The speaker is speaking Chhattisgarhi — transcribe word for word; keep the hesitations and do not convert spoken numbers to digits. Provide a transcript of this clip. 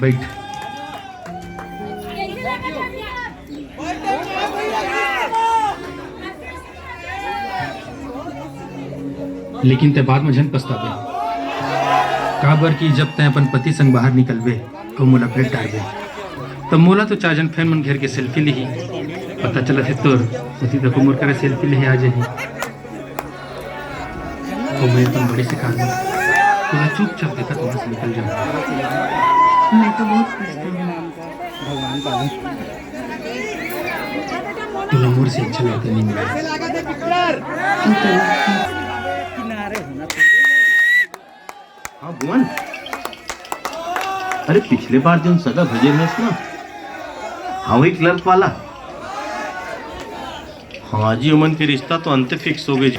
बैठ। लेकिन तैं बाद म झन पछताबे, काबर कि जब तैं अपन पति संग बाहर निकलबे अउ मोला भेंट डारबे, त मोला तो चार झन फैन मन घेर के सेल्फी लिही। पता चलत हे तोर पति तको मोर करा सेल्फी लेहे आ जाही। अउ मैं अपन बड़े से कहा, तोला चुपचाप देखत वहां से निकल जाऊं। मैं तो बहुत खुश हूँ। तोला मोर से अच्छा लगता नहीं मिला। हाँ भुवन, अरे पिछले बार जोन सगा भेजे रहेस ना, हाँ वही क्लर्क वाला। हाँ जी, ओमन के रिश्ता तो अंते फिक्स हो गए जी।